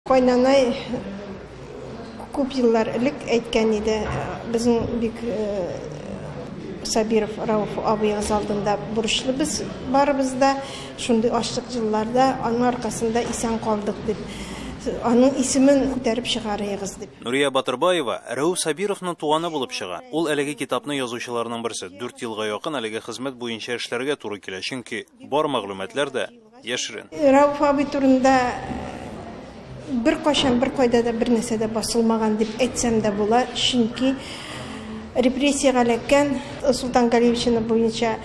Кайнанай күп еллар элек әйткән иде, безнең бик Сабиров Рауф абыегыз алдында бурычлыбыз барыбыз да, шундый ачлык елларда аның аркасында исән калдык дип. Аның исемен күтәреп чыгарыгыз дип. Нурия Батырбаева Рәүф Сабировның туганы булып чыга. Ул әлеге китапны язучыларның берсе. 4 елга якын әлеге хезмәт буенча эшләргә туры килә, чөнки бар мәгълүматлар да яшерен. Рәүф абый турында бер кайчан, бер кайда да бер нәрсә дә басылмаган дип әйтсәм дә була, чөнки репрессиягә эләккән Солтан Галиевичны буенча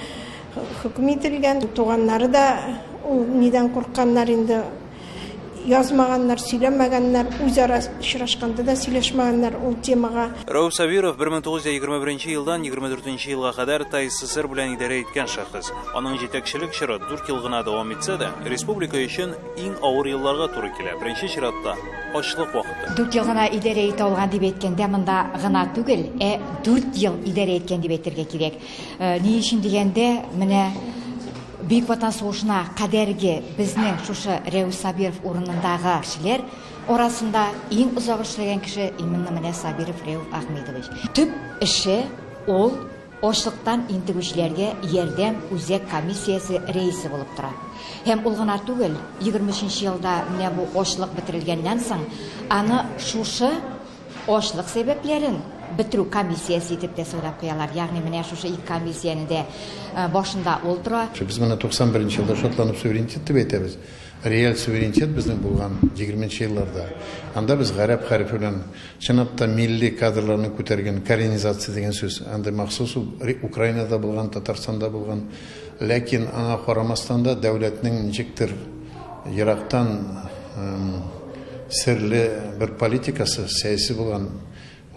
хөкем ителгән, туганнары да ул нидән куркканнар инде язмаганнар, сөйләмәгәннәр, үзара очрашканда да сөйләшмәгәннәр ул темага. Рәүф Сабиров 1921 елдан 24 елга кадәр ТАССР белән идарә иткән шәхес. Аның җитәкчелек чоры 4 ел гына дәвам итсә дә, республика өчен иң авыр елларга туры килә. Беренче чиратта ачлык вакыты. 4 ел гына идарә итә алган дип әйткәндә, монда гына түгел, ә 4 ел идарә иткән дип әйтергә кирәк. Ни өчен дигәндә, менә Бөек Ватан сугышына кадәрге безнең шушы Рәүф Сабиров урынындагы кешеләр арасында иң озак эшләгән кеше именно менә Сабиров Рәүф Ахмедович. Төп эше ул ачлыктан интегүчеләргә ярдәм үзәк комиссиясе рәисе булып тора. Һәм ул гына түгел, 23 елда менә бу ачлык бетерелгәннән соң, аны шушы ачлык сәбәпләрен бетерү комиссиясе итеп тә сайлап куялар. Ягъни менә шушы ике комиссияне дә башында ул тора. Без менә 91 елда шатланып суверенитет дип әйтәбез. Реаль суверенитет безнең булган 20 елларда. Анда без гарәп хәрефе белән чынлап та милли кадрларны күтәргән коренизация дигән сүз. Анда махсус Украинада булган, Татарстанда булган. Ләкин аңа карамастан да дәүләтнең ничектер ерактан серле бер политикасы, сәяси булган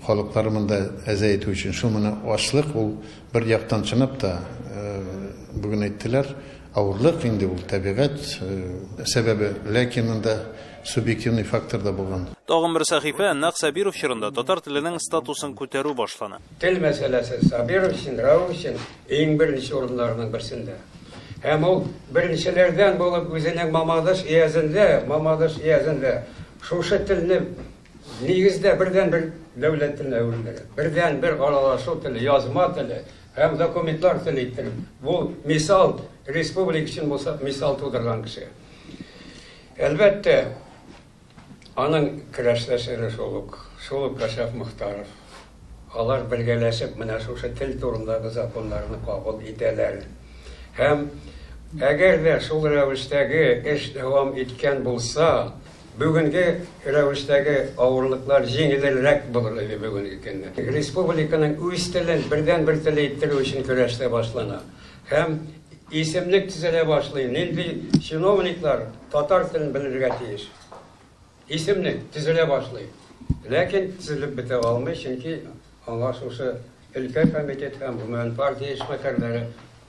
халыклар монда әзә итү өчен. Шул менә ачлык ул бер яктан чынлап та бүген әйттеләр, авырлык инде ул табигать сәбәбе, ләкин монда субъективный фактор да булган. Тагын бер сәхифә нәкъ Сабиров чорында татар теленең статусын күтәрү башлана. Тел мәсьәләсе Сабиров өчен, Рәүф өчен иң беренче урыннарның берсендә. Һәм ул беренчеләрдән булып үзенең Мамадыш өязендә шушы телне нигездә бердән-бер дәүләт теленә әверелдерә. Бердән-бер аралашу теле, язма теле һәм документлар теле иттереп. Бу мисал, республика өчен булса мисал тудырган кеше. Әлбәттә, аның көрәштәшләре шул ук Кашаф Мохтаров. Алар бергәләшеп менә шушы тел турындагы законнарны кабул итәләр. Һәм әгәр дә шул рәвештәге эш дәвам иткән булса, бүгенге рәвештәге авырлыклар җиңелрәк булыр иде бүгенге көндә. Республиканың үз телен бердән-бер теле иттерү өчен көрәш тә башлана. Һәм исемлек төзелә башлый. Нинди чиновниклар татар телен белергә тиеш? Исемлек төзелә башлый. Ләкин төзелеп бетә алмый, чөнки аңа шушы өлкә комитет һәм гомумән партия эшмәкәрләре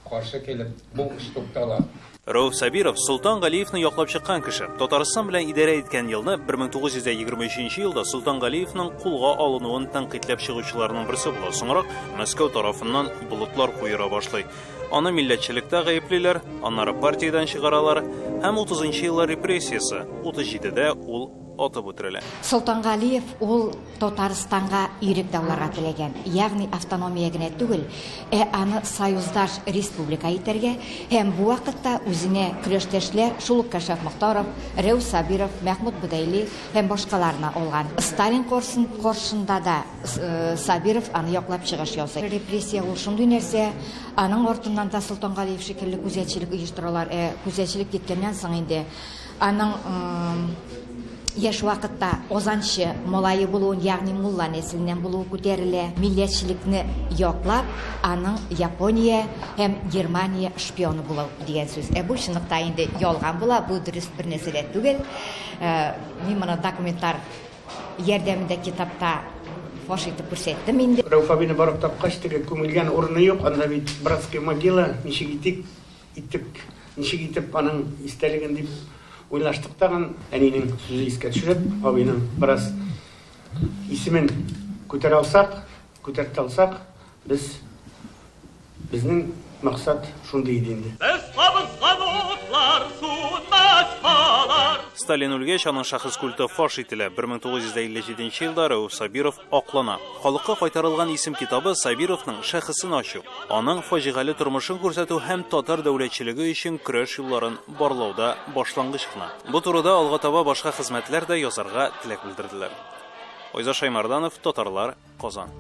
каршы килеп бу эш туктала. Рәүф Сабиров Солтан Галиевны яклап чыккан кеше. Татарстан белән идарә иткән елны 1923 елда Солтан Галиевның кулга алынуын тәнкыйтьләп чыгучыларның берсе була. Соңрак Мәскәү тарафыннан болытлар куера башлый. Аны милләтчелектә гаеплиләр, аннары партиядән чыгаралар һәм 30 еллар репрессиясе 37-дә ул атып үтерелә. Солтан Галиев ул Татарстанга ирек дауларга теләгән, ягъни автономия генә түгел, ә аны союздаш республика итәргә һәм бу вакытта үзенә көрәштәшләр шул ук Кашаф Мохтаров, Рәүф Сабиров, Мәхмүт Будайли һәм башкаларны алган. Сталин каршында да Сабиров аны яклап чыгыш ясый. Репрессия ул шундый нәрсә, аның артыннан да Солтан Галиев шикелле күзәтчелек оештыралар. Күзәтчелек киткәннән соң инде аның яшь вакытта озанчы малае булуын, ягъни мулла нәселеннән булуы күтәрелә. Милләтчелекне яклап, аның Япония һәм Германия шпионы булу дигән сүз. Ә бу чынлыкта инде ялган була, бу дөрес бер нәрсә дә түгел. Мин моны документлар ярдәмендә китапта фаш итеп күрсәттем инде. Рәүф абыйны барып тапкач, теге күмелгән урыны юк, анда бит братская могила, ничек итеп аның истәлеген дип уйлаштык тагын, әнинең сүзе искә төшереп, абыйның бераз исемен күтәрә алсак, күтәртә алсак, безнең максат шундый иде инде. Без кабызган утлар сүнмәс. Алар. Сталин үлгәч, аның шәхес культы фаш ителә. 1957 елда Рәүф Сабиров аклана. Халыкка кайтарылган исем китабы Сабировның шәхесен ачу, аның фаҗигале тормышын күрсәтү һәм татар дәүләтчелеге өчен көрәш юлларын барлауда башлангыч кына. Бу турыда алга таба башка хезмәтләр дә язарга теләк белдерделәр. Айза Шаймарданов, Татарлар, Казан.